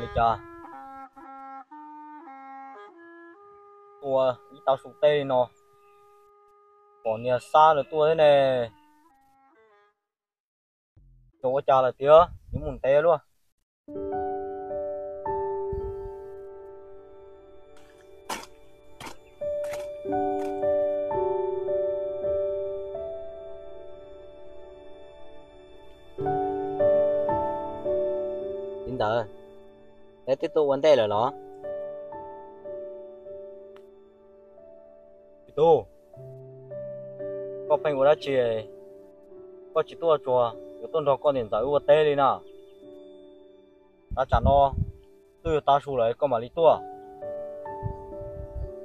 Li cas ua ib tag su teb li no, pom niag Xab lawv tuaj thiab ne. Xyov ua cas lawm tiag, yuav mus ntev luaj. Txiv ntxawm, neb twb tuaj ua ntej lawm los? Txiv tub, koj pheej ua dab tsi, koj tsis tuaj tsuas yuav tuaj nrog koj niam ntxawm wb ua teb li na? Tav tsam no twb yuav tav su lawm koj mam li tuaj.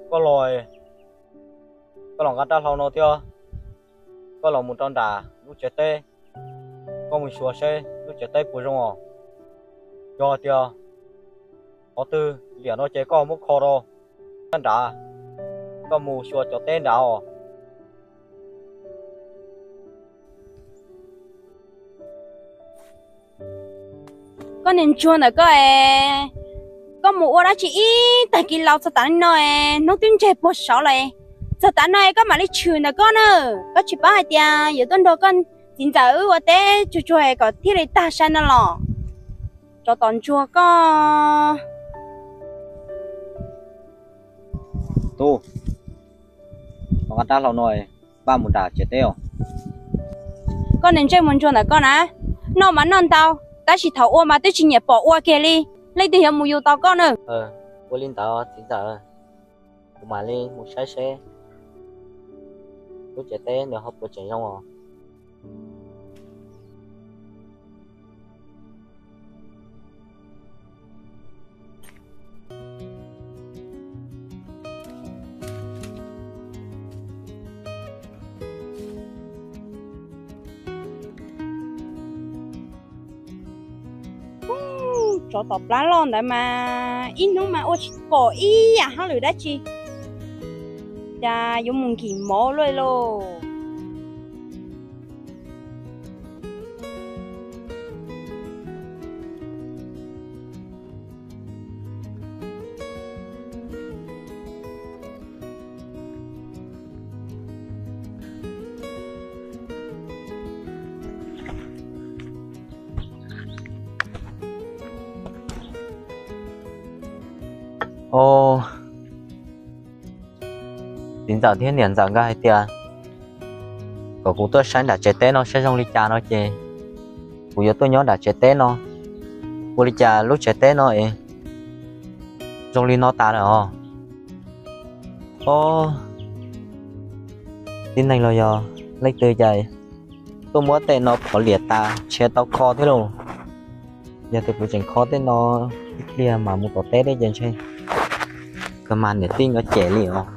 Koj los, koj los nqa rab hlau no thiab, koj los mus rau nram lub tsev teb, koj mus xyuas seb lub tsev teb puas zoo os. Yog tias qhov twg liam no ces koj muab kho rau nram, koj mus xyuas cov teb nrad os. Koj niag ntsuag ntawm koj es, koj mus ua dab tsi ib tag kis los txog tav no es hnub twb ntseg puag saud lawm, txog tav no es koj mam li tshwm ntawm koj na. Koj tsis paub hais tias yuav tuaj nrog koj txiv ntxawm wb ua teb tsuag tsuag es kom thiaj li tag sai no los? Tsov tom ntsuag koj. Tub, koj nqa rab hlau no npaj mus nram tsev teb os. Koj niag ntsej muag ntsuag ntawm koj na, noj mas noj ntau, tab sis thaum ua mas twb tsis nyiam pom ua kiag li. Leej twg yuav mus yug tau koj na? Ua li ntawd txiv ntxawm, kuv mam li mus saib seb lub tsev teb nws ho puas tseem zoo os. Tsov tom plab loj ntawd mas ib hnub mas ua tsis pom ib yam hauj lwm dab tsi, cas yuav mus nkim mov luaj lauj. Os, txiv ntxawm thiab niam ntxawm nkawd hais tias kom kuv tuaj saib nram tsev teb no saib zoo li cas no ces kuv yuav tuaj nyob nram tsev teb no. Ua li cas lub tsev teb no es zoo li no tas lawm os? Os, tib neeg los yog leej twg cas tuaj muab tej no phov liam tas, ntshe tau kho thiab lauj. Yog tias kuv tseem kho tej no ib pliag mam mus tom teb thiab ces ntshe kawg mas niam tij nkawd cem li os.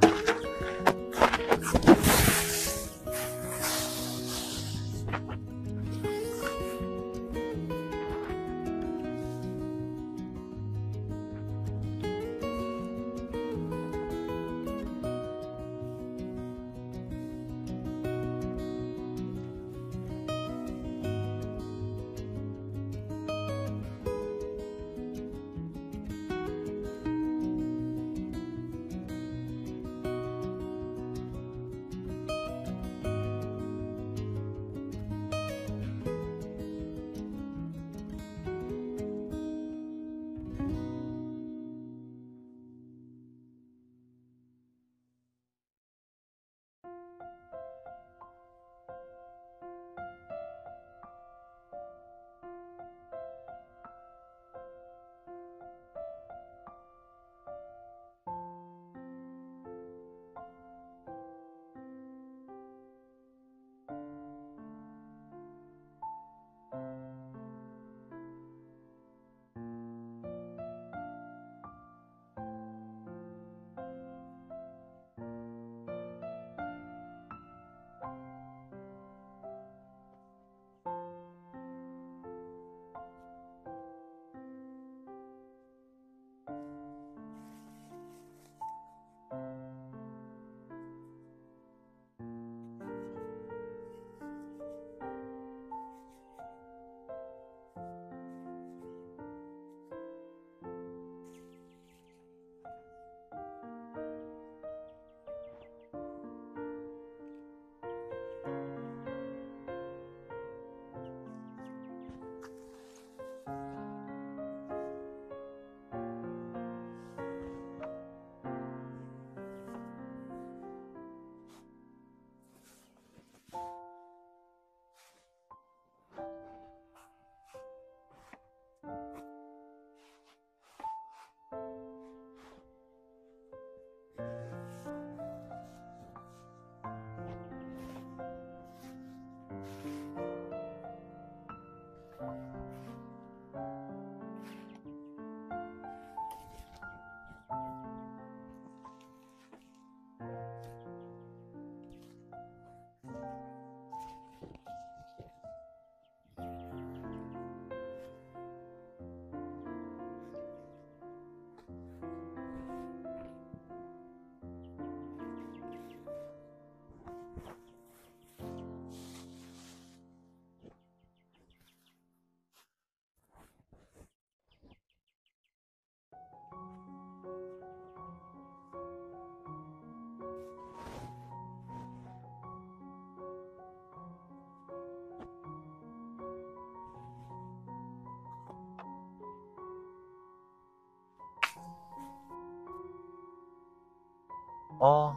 Ob,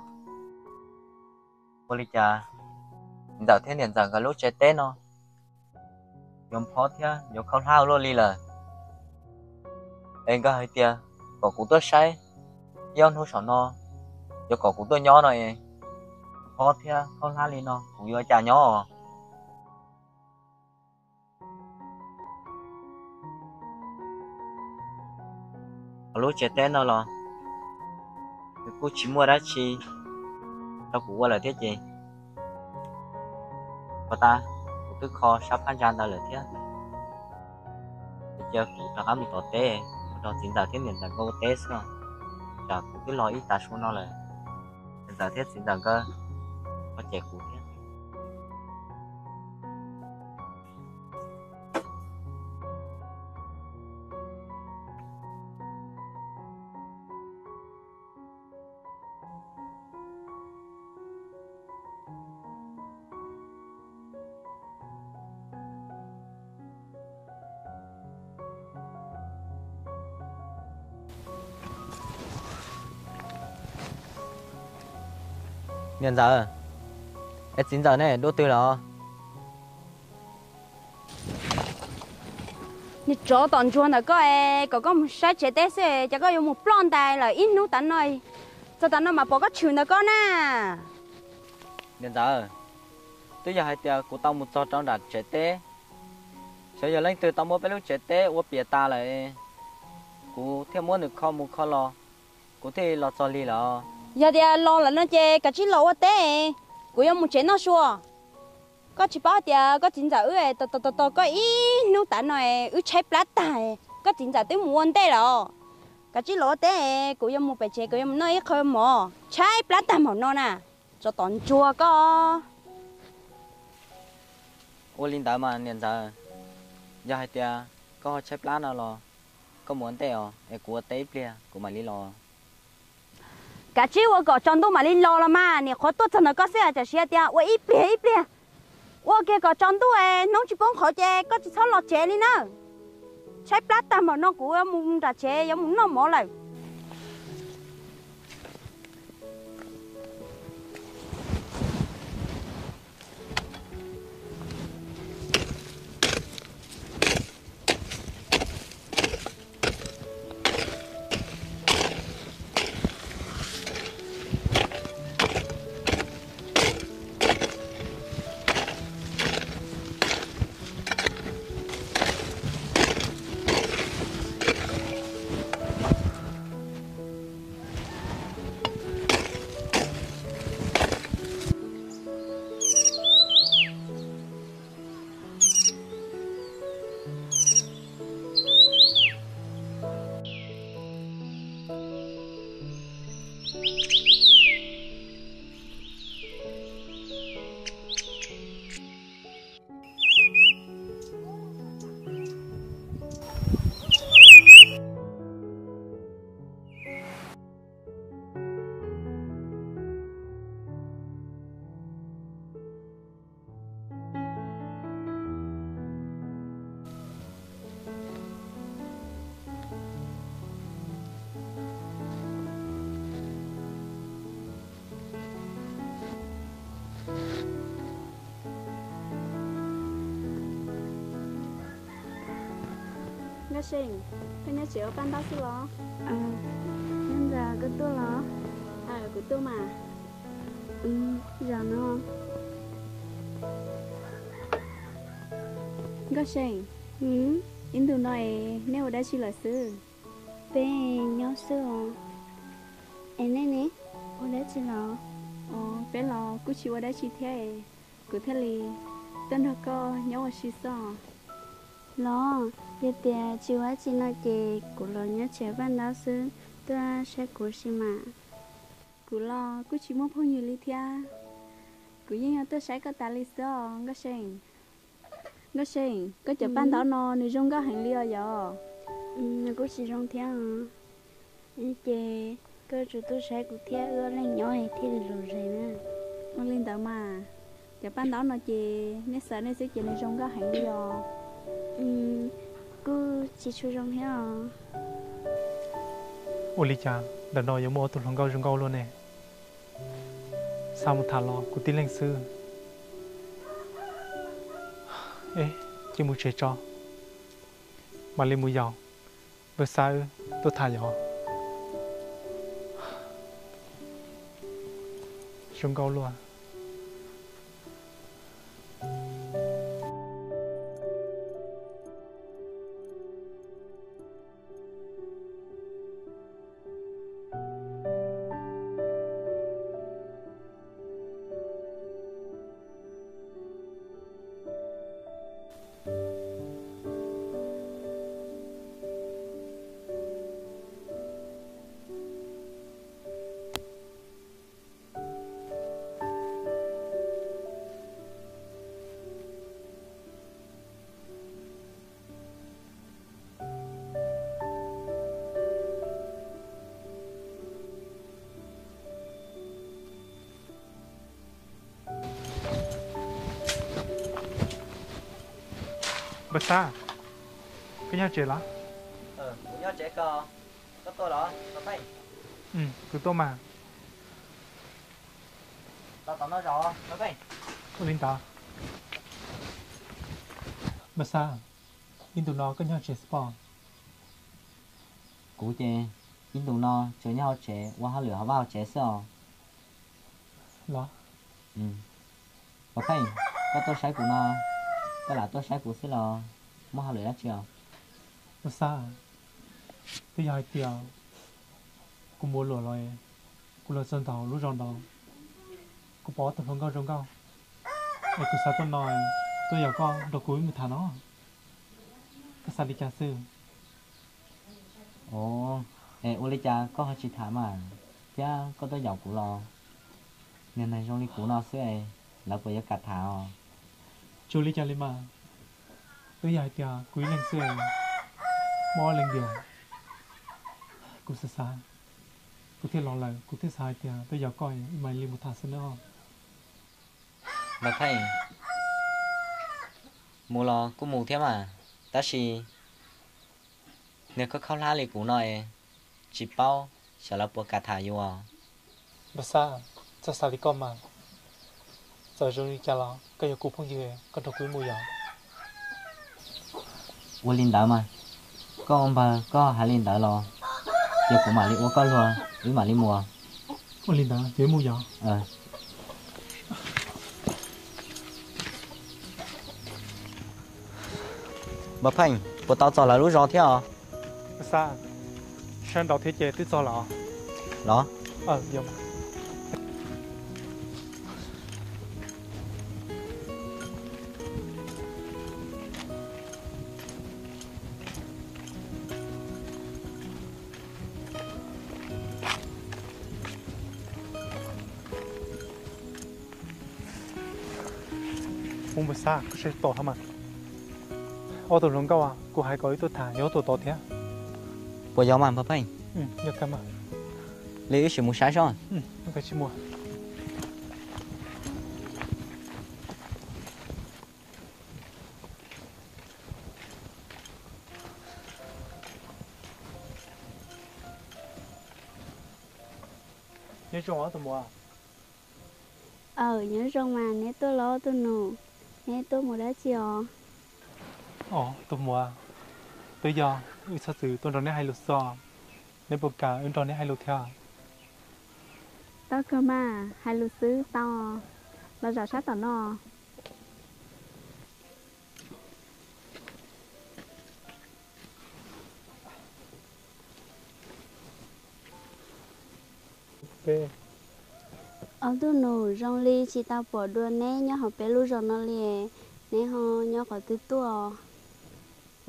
ua li cas ntxawm thiab niam ntxawm nkawd lub tsev teb no yuav phob thiab yuav khaub hlab ua luaj li lawm? Es nkawd hais tias kom kuv tuaj saib, ib ob hnub saum no yuav kom kuv tuaj nyob no es, phob thiab khaub hlab li no kuv yuav cas nyob? Hauv lub tsev teb no los nws kuj tsis muaj dab tsi rau kuv ua lawm thiab ces, pov tas kuv twb kho sab phab ntsa ntawd lawm thiab. Ces cia kuv rov qab mus tom teb, mus nrog txiv ntxawm thiab niam ntxawm nkawd ua teb xwb, tsam kuv twb los ib tav su no lawm, niam ntxawm thiab txiv ntxawm nkawd ho cem kuv thiab. Niam ntxawm, es txiv ntxawm nej dua twg lawm? Niag tsov tom ntsuag ntawm koj es kom koj mus saib tsev teb xwb, ces koj yuav mus ploj ntais lawm ib hnub tav no, txog tav no mas pom koj tshwm ntawm koj na. Niam ntxawm, twb yog hais tias kuv tau mus txog rau nram tsev teb, xyov yog leej twg tau muab peb lub tsev teb ua piam tas lawm, kuv thiaj muab nws kho mus kho los, kuv thiaj los txog lig lawm. Yog tias los lawm no ces kav tsij los ua teb, kuv yuav mus tsev noj su. Koj tsis paub tias koj txiv ntxawm wb tos tos tos koj ib hnub tav no, wb tshaib plab tag, koj txiv ntxawm twb mus ua ntej lawm. Kav tsij los ua teb, kuv yuav mus pem tsev, kuv yuav mus noj ib qho mov, tshaib plab tag npaum no na, tsov tom ntsuag koj. Ua li ntawd mas niam ntxawm, yog hais tias koj ho tshaib plab no los koj mus ua ntej os, es kuv ua teb ib pliag kuv mam li los. Kav tsij ua kom tsaus ntuj mam li los los mas, niam qhuav tuaj txog ntawm koj xwb, tam sim tias ua ib pliag ib pliag, ua kiag kom tsaus ntuj es hnub tsis poob qhov ces koj tsis txhob los tsev li na. Tshaib plab tag npaum no kuv yuav mus nram tsev yuav mus noj mov lawm. Nkauj See, koj nyob tsev ua paj ntaub xwb los? Nyob ntawd koj tuaj los? Kuv tuaj mas. Zaum no. Nkauj See, ib ntus no es neb ua dab tsi lawm xwb? Peb nyob xwb os. Es nej ne, ua dab tsi los? Peb los kuj tsis ua dab tsi thiab, kuv thiaj li tuaj nrog koj nyob ua si xwb os. Los, yog tias tsis ua dab tsi no ces kuv los nyob tsev paj ntaub xwb, tuaj saib kuv si mas. Kuv los kuj tsis muaj phooj ywg li thiab, kuv yeej yog tuaj saib koj tas li xwb os Nkauj See. Nkauj See, koj cov paj ntaub no nws zoo nkauj heev li os yog? Nws kuj tsis zoo thiab. Ces koj yuav tsum tuaj saib kuv thiab, wb ob leeg nyob thiaj li lom zem na. Ua li ntawd mas, cov paj ntaub no ces nej xav nej xwb ces nws zoo nkauj heev li os. Kuj tsis tshua zoo thiab os. Ua li cas ntawm no yuav muaj ob tug hluas nkauj zoo nkauj luaj ne? Xa mus tham los kuv tib leeg xwb. Eb, cia mus tsev tso, mam li mus yaum npawg Xab wb tuaj tham yom. Zoo nkauj luaj. Npawg Xab, koj nyob tsev los? Kuv tuaj mas. Ua li ntawd. Npawg Xab, ib ntus no koj nyob tsev xwb pob? Kuv ces ib ntus no tsuas nyob hauv tsev ua hauj lwm hauv vaj hauv tsev xwb os. Los, Pov Pheej, koj tuaj saib kuv no, koj lam tuaj saib kuv xwb los muaj hauj lwm dab tsi os? Npawg Xab, twb yog hais tias kuv mus ua luam los, kuv los txog ntua lub zos no, kuv pom ob tug hluas nkauj zoo nkauj, es kuv xav tuaj no, tuaj yaum koj nrog kuv wb mus tham no. Koj xav li cas xwb? Ov, es ua li cas koj ho tsis tham mas, thiab koj tuaj yaum kuv los? Niag neeg zoo li kuv no xwb es lawv puas yuav kam tham os? Tsis ua li cas li mas, twb yog hais tias kuv ib leeg xwb, muaj ob leeg diam. Kuv xav xav, kuv thiaj los lawm, kuv thiaj xav hais tias tuaj yaum koj wb mam li mus tham xwb nawb. Npawg Pheej, mus los kuj mus thiab mas, tab sis niag khaub khaub hlab li kuv no es tsis paub xyov lawv puas kam tham yus os. Npawg Xab, txhob xav li koj mas, txawm zoo li cas los koj yog kuv phooj ywg, koj nrog kuv wb mus yom. Ua li ntawd mas, koj ua npawg koj hais li ntawd los, ces kuv mam li ua koj luag, wb mam li mus. Ua li ntawd ces wb mus yom. Npawg Pheej, puas tau txog lawv lub zos thiab os? Xab, sab nraud thiab ces twb txog lawm. Los, Ub, npawg Xab, koj saib tom hauv mas, ob tug hluas nkauj kuv hais kom wb tuaj tham yog ob tug tod thiab. Puas yog mas npawg Pheej? Li wb sim mus saib seb. Nyob zoo os tus muam. Aw, nyob zoo mas, neb tuaj los ob tug nus, neb tuaj mus dab tsi os? Os tus muam, twb yog wb txhob txwm tuaj nrog neb hais lus xwb os, neb puas kam wb nrog neb hais lus thiab? Tau kawg mas, hais lus xwb tau, los zaum sab tom no. Ob tug nus, zoo li tsis tau pom dua neb nyob hauv peb lub zos no li, neb ho nyob qhov twg tuaj?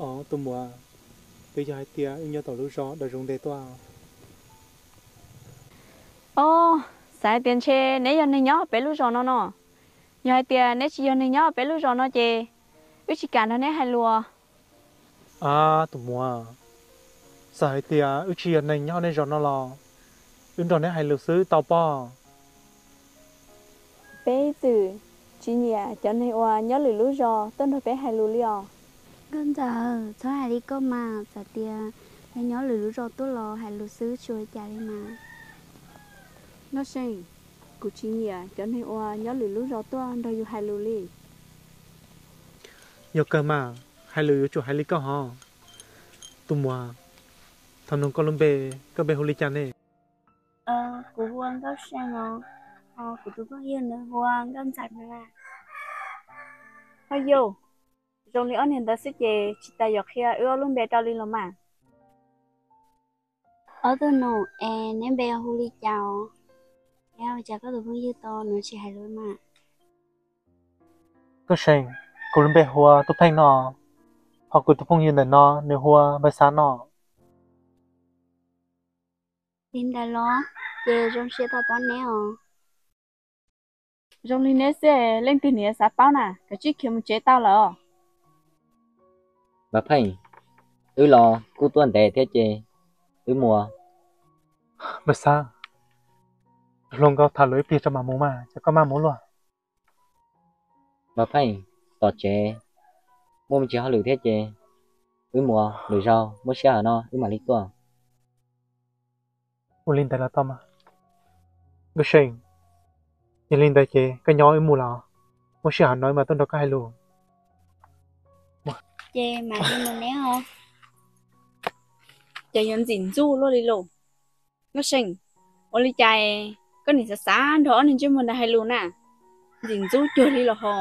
Os tus muam, twb yog hais tias wb nyob tom lub zos Dawm Zoov Ntes tuaj. Os, xav hais tias ntshe neb yog neeg nyob peb lub zos no no. Yog hais tias neb tsis yog neeg nyob peb lub zos no ces wb tsis kam nrog neb hais lus. Ab tus muam, txawm hais tias wb tsis yog neeg nyob nej zos no los wb nrog neb hais lus xwb tau pob? Peb ib txwm tsis nyiam cov neeg uas nyob lwm lub zos tuaj nrog peb hais lus li os. Nkauj Ntxawm, txhob hais li koj mas, txawm tias nyob lwm lub zos tuaj los hais lus xwb tsis ua cas li mas. Nkauj See, Kuv tsis nyiam cov neeg uas nyob lwm lub zos tuaj nrog yus hais lus li. Yog kawg mas, hais lus yuav tsum hais li koj hov. Tus muam, thaum nug koj lub npe, koj npe hu li cas ne? Kuv hu ua Nkauj See os, ho kuv tus phooj ywg nws hu ua Nkauj Ntxawm na. Ho yus, zoo li ob niag ntawd xwb ces tsis tas yuav qhia wb ob lub npe rau li los mas. Ob tug nus es neb npe hu li cas os? Es ua cas koj tus phooj ywg tau nws tsis hais lus mas? Nkauj See, kuv lub npe hu ua Tub Pheej no, ho kuv tus phooj ywg ntawm no nws hu ua Npawg Xab no. Li ntawd los, ces zoo siab tau paub neb os. Zoo li neb xwb, leej twg nws yuav xav paub na, kav tsij khiav mus tsev tau lawm. Npawg Pheej, wb los kuj tuaj ntev thiab ces wb mus. Npawg Xab, hluas nkauj tham lus ib pliag tso mam mus mas, ces koj maj mus luaj. Npawg Pheej, tom tsev muaj me ntsis hauj lwm thiab ces wb mus, lwm zaus muaj sij hawm no wb mam li tuaj. Ua li ntawd los tau mas. Nkauj See, yog li ntawd ces koj nyob wb mus los, muaj sij hawm no wb mam tuaj nrog koj hais lus. Ces mam li mus neb os. Ces yuav ntxim ntxub luaj li lauj. Nkauj See, ua li cas koj nim xav xav nrog ob niag ntsej muag ntawd hais lus na? Ntxim ntxub cuag li los ho.